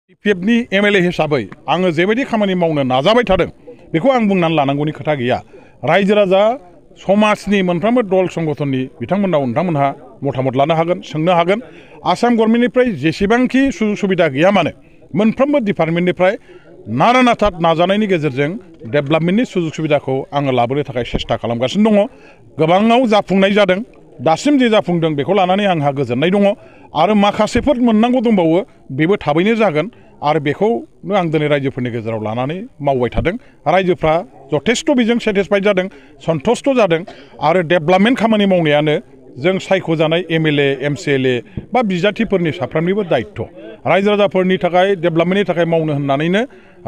पिएफनि MLA हिसाबै आङो जेबायदि खामानि मावनो नाजाबाय थादों बेखौ आं बुंनानै लानांगौनि खोथा गैया। रायजो राजा समाजनि मोनफ्रोमबो दल संगठननि नोंथांमोनहा मतामत लानो हागोन, सोंनो हागोन। आसाम गभर्नमेन्टनिफ्राय जेसेबांखि सुजुग सुबिदा गैया मानो मोनफ्रोमबो डिपार्टमेन्टनिफ्राय नारा नाथा नाजानायनि गेजेरजों डेभेलपमेन्टनि सुजुग सुबिदाखौ आङो लाबोनो थाखाय सेस्था खालामगासिनो दङ। गोबाङाव जाफुंनाय जादों। दासिम जे जाफुंदों बेखौ लानानै आंहा गोजोननाय दङ आरो माखासेफोर मोननांगौ दंबावो बेबो थाबैनो जागोन आरो बेखौनो आं दिनै रायजोफोरनि गेजेराव लानानै मावबाय थादों। रायजोफ्रा जथेस्थ' बेजों सेटिसफाइड जादों, सन्तुष्ट जादों आरो डेभेलपमेन्ट खामानि मावनायानो जों सायख'जानाय एमएलए एमसिएलए बा बिजाथिफोरनि साफ्रोमनिबो दायित्व। रायजो राजाफोरनि थाखाय डेभेलपमेन्टनि थाखाय मावनो होननानैनो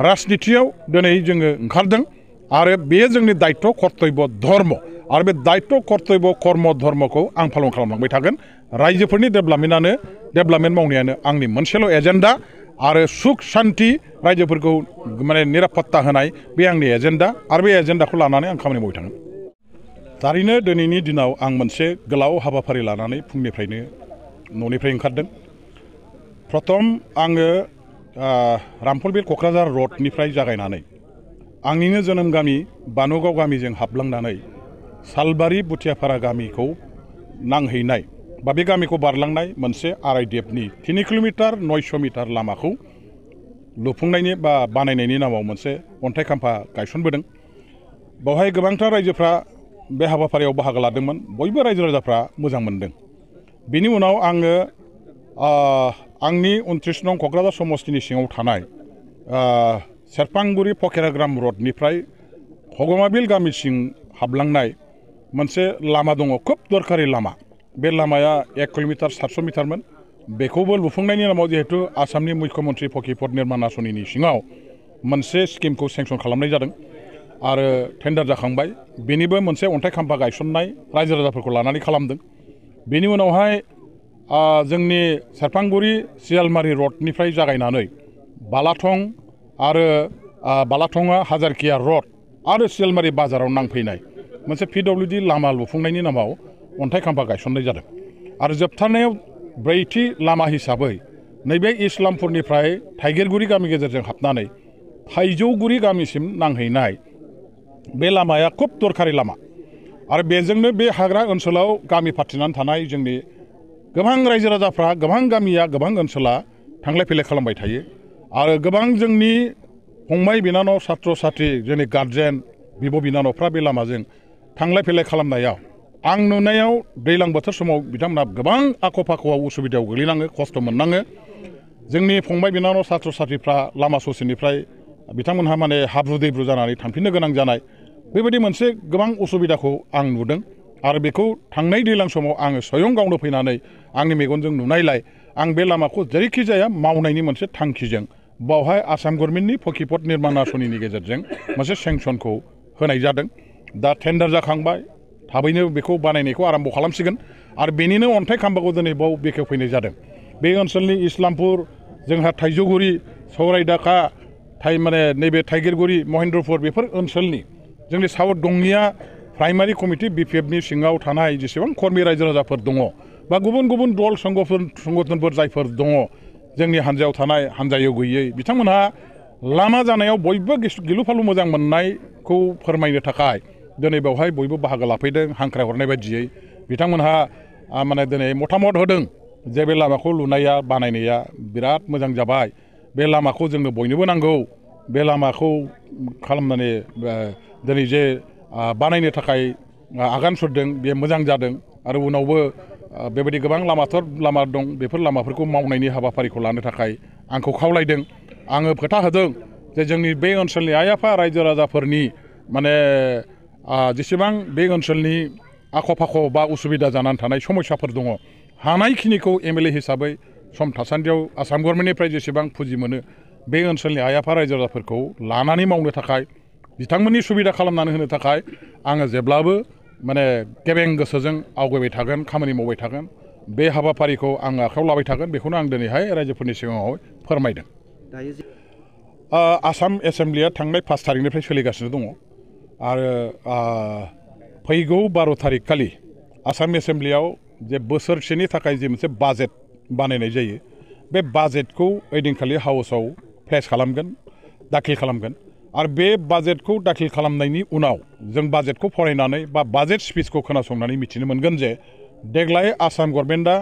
राजनितियाव दिनै जोङो ओंखारदों आरो बेयो जोंनि दायित्व कर्तब्य धर्म आरो बे दायित्व कर्तब्य कर्म धर्मखौ आं पालन खालामलांबाय थागोन। रायजोफोरनि डेभेलपमेन्ट मावनायानो आंनि मोनसेल' एजेन्डा आरो सुख शान्ति रायजोफोरखौ माने निरापत्ता होनाय बे आंनि एजेन्डा आरो बे एजेन्डाखौ लानानै आं खामानि मावबाय थागोन। थारैनो दिनैनि दिनाव आं मोनसे गोलाव हाबाफारि लानानै फुंनिफ्रायनो न'निफ्राय ओंखारदों। प्रथम आङो रामफलबिल क'क्राझार रडनिफ्राय जागायनानै आंनिनो जोनोम गामि बानुगाव गामिजों हाबलांनानै सालबारि बुथियाफारा गामिखौ नांहैनाय बा बे गामिखौ बारलांनाय मोनसे आरआइडिएफनि 3 किल'मिटार 900 मिटार लामाखौ लुफुंनायनि बा बानायनायनि नामाव मोनसे अन्थाइ खाम्फा गायसनबोदों। बेवहाय गोबांथार रायजोफ्रा बे हाबाफारियाव बाहागो लादोंमोन। बयबो रायजो राजाफ्रा मोजां मोनदों। बिनि उनाव आङो आंनि 29 नं क'क्राझार समस्तिनि सिङाव थानाय सेरफांगुरि फकेराग्राम रडनिफ्राय हगमाबिल गामिसिम हाबलांनाय मोनसे लामा दङ, खोब दरखारि लामा। बे लामाया 1 किल'मिटार 700 मिटारमोन। बेखौबो लुफुंनायनि नामाव जिहेतु आसामनि मुख्यमन्त्रि फकिपद निर्माण आसनिनि सिङाव मोनसे स्किमखौ सेंसन खालामनाय जादों आरो टेन्डार जाखांबाय। बेनिबो मोनसे अन्थाइ खाम्फा गायसननाय रायजो राजाफोरखौ लानानै खालामदों। बेनि उनावहाय जोंनि सेरफांगुरि सियालमारि रडनिफ्राय जागायनानै बालाथं आरो बालाथंआ हाजारकिया रड आरो सियालमारि बाजाराव नांफैनाय मोनसे पिडब्लिउडि लामा लुफुंनायनि नामाव अन्थाइ खाम्फा गायसननाय जादों आरो जोबथारनायाव ब्रैथि लामा हिसाबै नैबे इस्लामपुरनिफ्राय थाइगिरगुरि गामि गेजेरजों हाबनानै थाइजौगुरि गामिसिम नांहैनाय बे लामाया खोब दरखारि लामा आरो बेजोंनो बे हाग्रा ओनसोलाव गामि फाथिनानै थानाय जोंनि गोबां रायजो राजाफ्रा गोबां गामिया गोबां ओनसोला थांलाय फैलाय खालामबाय थायो आरो गोबां जोंनि फंबाय बिनानाव सात्र साथ्रि जोंनि गार्जेन बिब' बिनानावफ्रा बे लामाजों थांलाय फैलाय खालामनायाव आं नुनायाव दैज्लां बोथोर समाव बिथांमोनहा गोबां आख' फाख'आव उसुबिदायाव गोग्लैनाङो, खस्थ' मोननाङो। जोंनि फंबाय बिनानाव सात्र साथ्रिफ्रा लामा ससेनिफ्राय बिथांमोनहा माने हाब्रु दैब्रु जानानै थांफिननो गोनां जानाय बेबायदि मोनसे गोबां उसुबिदाखौ आं नुदों आरो बेखौ थांनाय दैज्लां समाव आङो स्वयं गावनो फैनानै आंनि मेगनजों नुनायलाय आं बे लामाखौ जेरैखि जाया मावनायनि मोनसे थांखिजों बावहाय आसाम गभर्नमेन्टनि फकिपद निर्माण आसनिनि गेजेरजों मोनसे सेंसनखौ होनाय जादों। दा टेन्डार जाखांबाय, थाबैनो बेखौ बानायनायखौ आराम्भ खालामसिगोन आरो बेनिनो अन्थाइ खाम्फाखौ दिनै बाव बेखेवफैनाय जादों। बे ओनसोलनि इस्लामपुर, जोंहा थाइजौगुरि, सौरायदाखा, माने नैबे थाइगिरगुरि, महेन्द्रपुर बेफोर ओनसोलनि जोंनि साउथ दंनिया प्राइमारि कमिटि बिपिएफनि सिङाव थानाय जेसेबां कर्मि रायजो राजाफोर दङ बा गुबुन गुबुन दल संगठनफोर जायफोर दङ जोंनि हान्जायाव थानाय हान्जायाव गैयै बिथांमोनहा लामा जानायाव बयबो गिलु फालु मोजां मोननायखौ फोरमायनो थाखाय दिनै बेवहाय बयबो बाहागो लाफैदों। हांख्रायहरनाय बायदियै बिथांमोनहा माने दिनै मतामत होदों जे बे लामाखौ लुनाया बानायनाया बिराद मोजां जाबाय, बे लामाखौ जोंनो बयनोबो नांगौ, बे लामाखौ खालामनानै दिनै जे बानायनो थाखाय आगान सुरदों बे मोजां जादों आरो उनावबो बेबायदि गोबां लामा दं, बेफोर लामाफोरखौ मावनायनि हाबाफारिखौ लानो थाखाय आंखौ खावलायदों। आङो खोथा होदों जे जोंनि बे ओनसोलनि आइ आफा रायजो राजाफोरनि माने जेसेबां बे ओनसोलनि आख' फाख' बा उसुबिदा जानानै थानाय समस्याफोर दङ हानायखिनिखौ एमएलए हिसाबै सम थासान्दियाव आसाम गभर्नमेन्टनिफ्राय जेसेबां पुजि मोनो बे ओनसोलनि आइ आफा रायजो राजाफोरखौ लानानै मावनो थाखाय बिथांमोननि सुबिदा खालामनानै होनो थाखाय आङो जेब्लाबो माने गेबें गोसोजों आवगायबाय थागोन, खामानि मावबाय थागोन। बे हाबाफारिखौ आं आखायाव लाबाय थागोन, बेखौनो आं दिनैहाय रायजोफोरनि सिगाङाव फोरमायदों। आसाम एसेम्ब्लिया थांनाय 5 थारिखनिफ्राय सोलिगासिनो दङ आरो फैगौ 12 थारिख खालि आसाम एसेम्ब्लियाव जे बोसोरसेनि थाखाय जे मोनसे बाजेट बानायनाय जायो बे बाजेटखौ ओइदिनखालि हाउसआव प्लेस खालामगोन दाखिल खालामगोन आरो बे बाजेटखौ दाखिल खालामनायनि उनाव जों बाजेटखौ फरायनानै बा बाजेट स्पिचखौ खोनासंनानै मिथिनो मोनगोन जे देग्लाय आसाम गभर्नमेन्टआ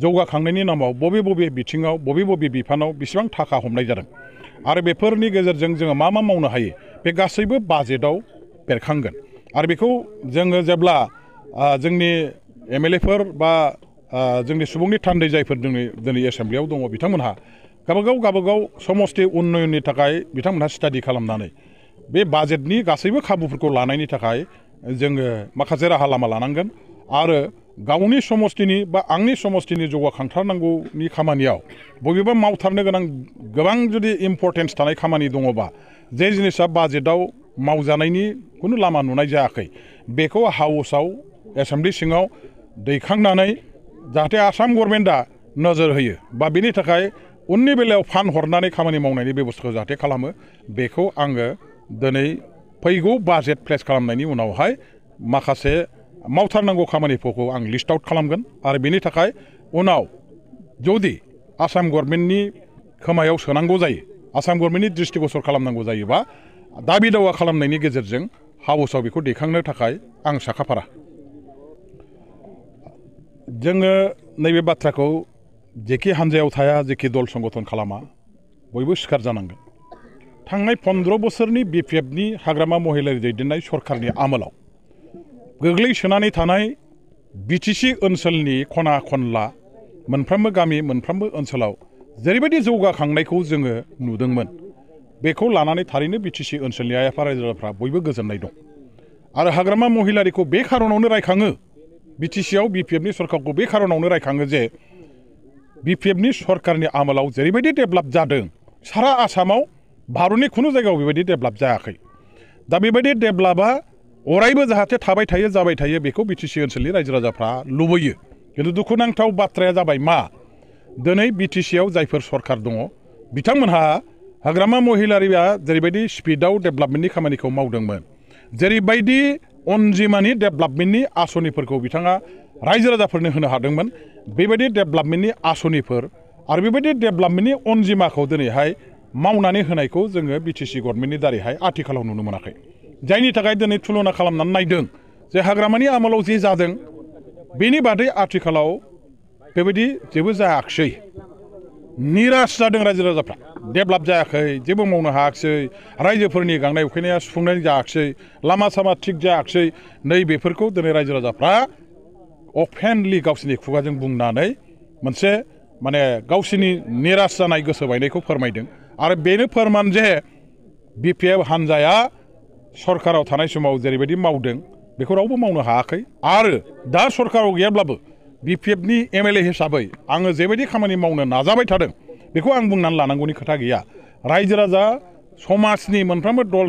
जौगाखांनायनि नामाव बबे बबे बिथिङाव बबे बबे बिफानाव बेसेबां थाखा हमनाय जादों आरो बेफोरनि गेजेरजों जोङो मा मा मावनो हायो बे गासैबो बाजेटआव बेरखांगोन आरो बेखौ जोङो जेब्ला जोंनि एमएलएफोर बा जोंनि सुबुंनि थान्दै जायफोर दिनै एसेम्ब्लियाव दङ बिथांमोनहा गावबागाव समस्ति उन्नयननि थाखाय बिथांमोनहा स्टाडि खालामनानै बे बाजेटनि गासैबो खाबुफोरखौ लानायनि थाखाय जोङो माखासे राहा लामा लानांगोन आरो गावनि समस्तिनि बा आंनि समस्तिनि जौगाखांथारनांगौनि खामानियाव बबेबा मावथारनो गोनां गोबां जुदि इम्परटेन्स थानाय खामानि दङबा जे जिनिसा बाजेटआव मावजानायनि खुनु लामा नुनाय जायाखै बेखौ हाउसआव एसेम्ब्लि सिङाव दैखांनानै जाहाथे आसाम गभर्नमेन्टआ नोजोर होयो बा बेनि थाखाय उननि बेलायाव फान्ड हरनानै खामानि मावनायनि बेबस्थाखौ जाहाथे खालामो बेखौ आङो दिनै फैगौ बाजेट प्लेस खालामनायनि उनावहाय माखासे मावथारनांगौ खामानिफोरखौ आं लिस्ट आउट खालामगोन आरो बेनि थाखाय उनाव जुदि आसाम गभर्नमेन्टनि खोमायाव सोनांगौ जायो आसाम गभर्नमेन्टनि दृष्टिगोचर खालामनांगौ जायोबा दाबि दावा खालामनायनि गेजेरजों हाउसआव बेखौ दैखांनो थाखाय आं साखाफारा जोङो नैबे बाथ्राखौ जेखि हान्जायाव थाया जेखि दल संगठन खालामा बयबो सिखार जानांगोन थांनाय 15 बोसोरनि बिपिएफनि हाग्रामा महिलारि दैदेननाय सरकारनि आमोलाव गोग्लैसोनानै थानाय बिटिसि ओनसोलनि खना खनला मोनफ्रोमबो गामि मोनफ्रोमबो ओनसोलाव जेरैबायदि जौगाखांनायखौ जोङो नुदोंमोन बेखौ लानानै थारैनो बिटिसि ओनसोलनि आइ आफा रायजो राजाफ्रा बयबो गोजोननाय दं आरो हाग्रामा महिलारिखौ बे खारनावनो रायखाङो बिटिसिआव बिपिएफनि सरकारखौ बे खारनावनो रायखाङो जे बिपिएफनि सरकारनि आमोलाव जेरैबायदि डेभेलप जादों सारा आसामाव भारतनि खुनु जायगायाव बेबायदि डेभेलप जायाखै दा बेबायदि डेभेलपआ अरायबो जाहाथे थाबाय थायो जाबाय थायो बेखौ बिटिसि ओनसोलनि रायजो राजाफ्रा लुबैयो खिन्थु दुखुनांथाव बाथ्राया जाबाय मा दिनै बिटिसिआव जायफोर सरकार दङ बिथांमोनहा हाग्रामा महिलारिया जेरैबायदि स्पिडआव डेभेलपमेन्टनि खामानिखौ मावदोंमोन जेरैबायदि अनजिमानि डेभेलपमेन्टनि आसनिफोरखौ बिथाङा रायजो राजाफोरनो होनो हादोंमोन बेबायदि डेभेलपमेन्टनि आसनिफोर आरो बेबायदि डेभेलपमेन्टनि अनजिमाखौ दिनैहाय मावनानै होनायखौ जोङो बिटिसि गभर्नमेन्टनि दारैहाय आथिखालाव नुनो मोनाखै जायनि थाखाय दिनै तुलना खालामनानै नायदों जे हाग्रामानि आमोलाव जे जादों बेनि बादै आथिखालाव बेबायदि जेबो जायाखिसै निराश जादों रायजो राजाफ्रा डेभेलप जायाखै जेबो मावनो हायाखिसै रायजोफोरनि गांनाय उखैनाया सुफुंनाय जायाखिसै लामा सामा थिग जायाखिसै नै बेफोरखौ दिनै रायजो राजाफ्रा अपेनलि गावसिनि खुगाजों बुंनानै मोनसे माने गावसिनि निराश जानाय गोसो बायनायखौ फोरमायदों आरो बेनो फोरमान जे बिपिएफ हान्जाया सरकाराव थानाय समाव जेरैबायदि मावदों बेखौ रावबो मावनो हायाखै आरो दा सरकाराव गैयाब्लाबो बिपिएफनि एमएलए हिसाबै आङो जेबायदि खामानि मावनो नाजाबाय थादों बेखौ आं बुंनानै लानांगौनि खोथा गैया रायजो राजा समाजनि मोनफ्रोमबो दल